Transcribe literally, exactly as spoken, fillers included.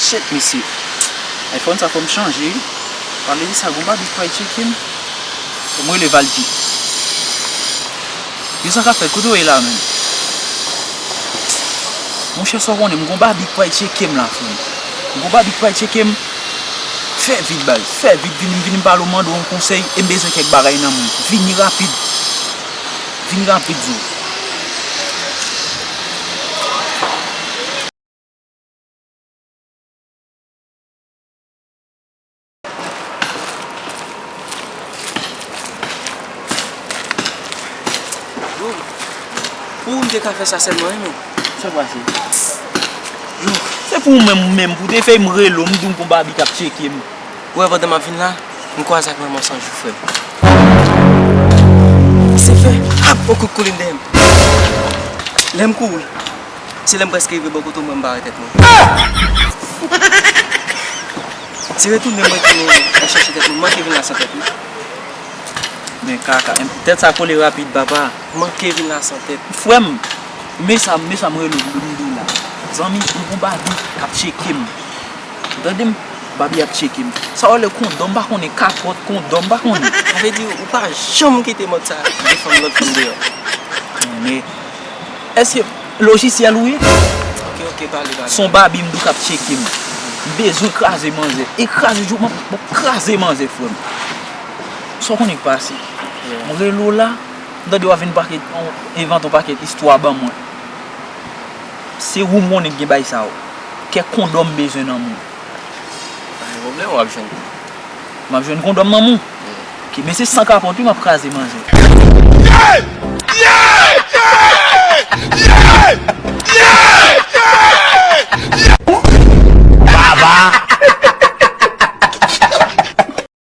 Shit, mesye. iPhone sa fò m chanje wi. Pale de sa, gon babi k pral tcheke m. Fò m rele Valdi. Yo, sa k ap fèt, kote w ye la menm? Monchè, sa w konnen, m gon babi k pral tcheke m la, frè m. M gon babi k pral tcheke m. Fè vit, baz, fè vit, vini, vini m pale w, mande w yon konsèy, e m bezwen kèk bagay nan men w. Vini rapid. Vini rapid, zo. Yo, pou ou m te ka fè sa sèlman, wi, men. Sa pase? Yo, se pou ou menm, ou menm, pou te fè m rele w, m di w gon babi k ap tcheke m. Ou wè, pandan m ap vin la, m kwaze ak manman Sanjou, frè m. Se fè, ap, yon kout koulin dèyè m. Lè m kouri, se lè m prèske rive bò kote w, mwen m bare tèt mwen. Se retounen mwen tounen al chèche tèt mwen. M manke vin la san tèt, wi. Men kaka, tèt sa kole rapid, papa. M manke vin la san tèt. Frè m, men sa, men sa m rele w, m di w la. Zanmi, m gon babi k ap tcheke m. Ou tande m? Babi ap tcheke m. Sa w lè kondòm, m pa konnen, kapòt, kondòm, m pa konnen. Sa vle di, ou pa janm kite mòd sa defann lòt fanm deyò. Men, èske lojisyèl ou ye? Ok, ok, pale, pale. Se yon babi m di w k ap tcheke m. M bezwen kraze manzè. E kraze jou, m ap, m ap kraze manzè, frè m. Sa w konnen k pase? Yeah. M rele w la, m tande w ap vin pakèt, envante yon pakèt istwa ban mwen. Se ou m konnen k gen bay sa yo. Kèk kondòm m bezwen nan men w. Pa gen pwoblèm, w ap jwenn. M ap jwenn kondòm nan men w? Yeah. Ok, men se san kapòt wi, m ap kraze manzè. Baba!